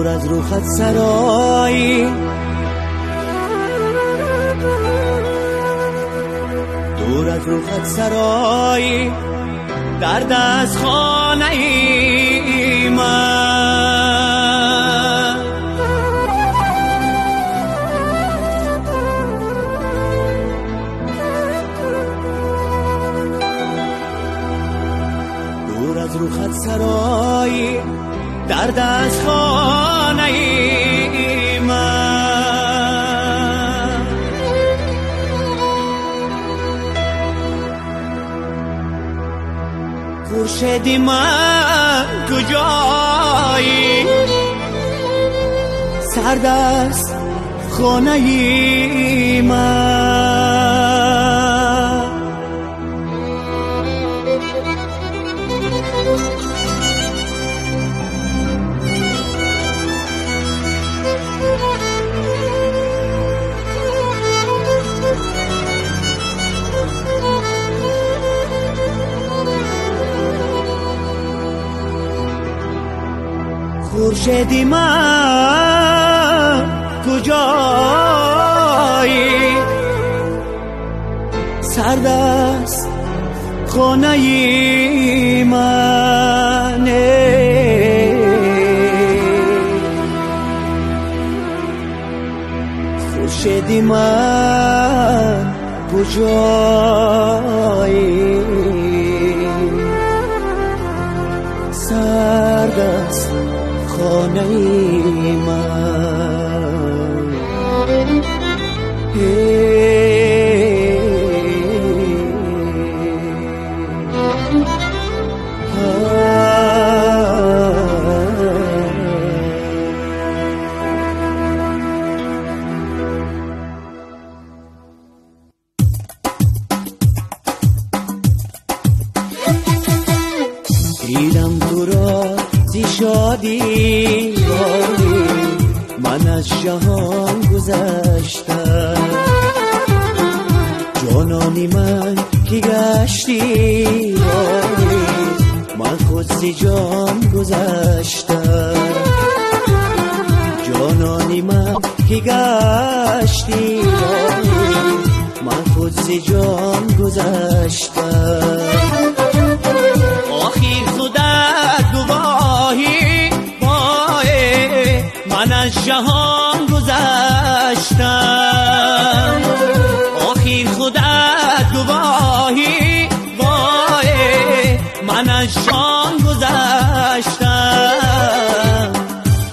دور از روخت سرایی، دور از روخت سرایی، درد از خانه ای من. دور از روخت سرایی، درد از خانه ای من. خورشید من کجایی، سرد است خانه ای من. خورشید من کجایی، سرد است خانه ای من. خورشید من کجایی، سرد است خانه ای من. دیدم تو را زی شادی من از جهان گذشتم، جانانی من که گشتی من خود زی جان گذشتم، جانانی من که گشتی من خود زی جان گذشتم. آخر خودت گواهی وای من از جهان گذشتم، آخر خودت گواهی وای من از جهان گذشتم.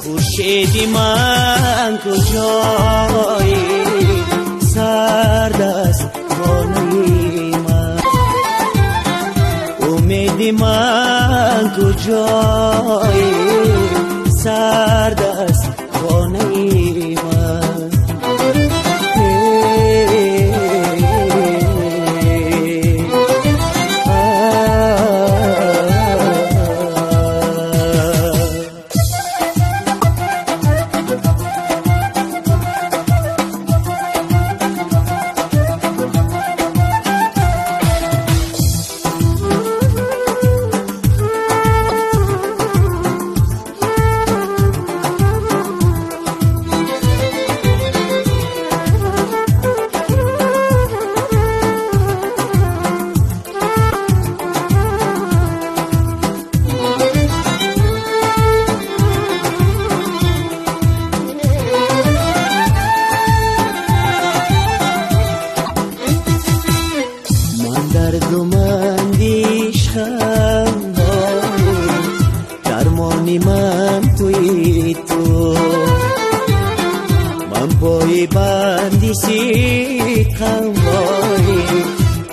خورشید من کجایی، سرد است خانه من. امید من کجایی، سرد است خانه من.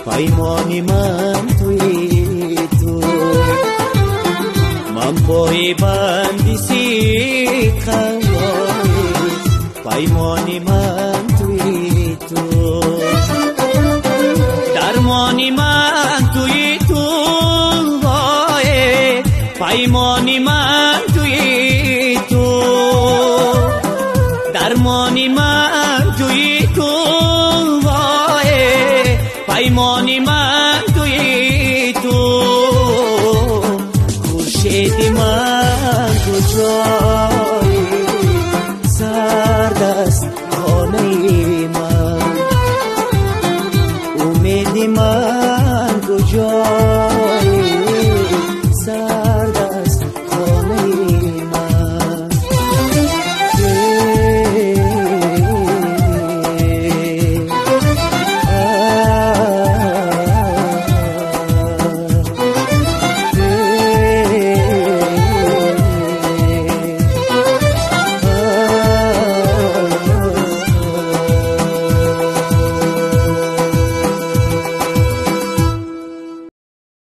پیمانی من توی تو، من پای بندی سیخم پیمانی من توی تو، درمانی من توی تو، وای پیمانی من.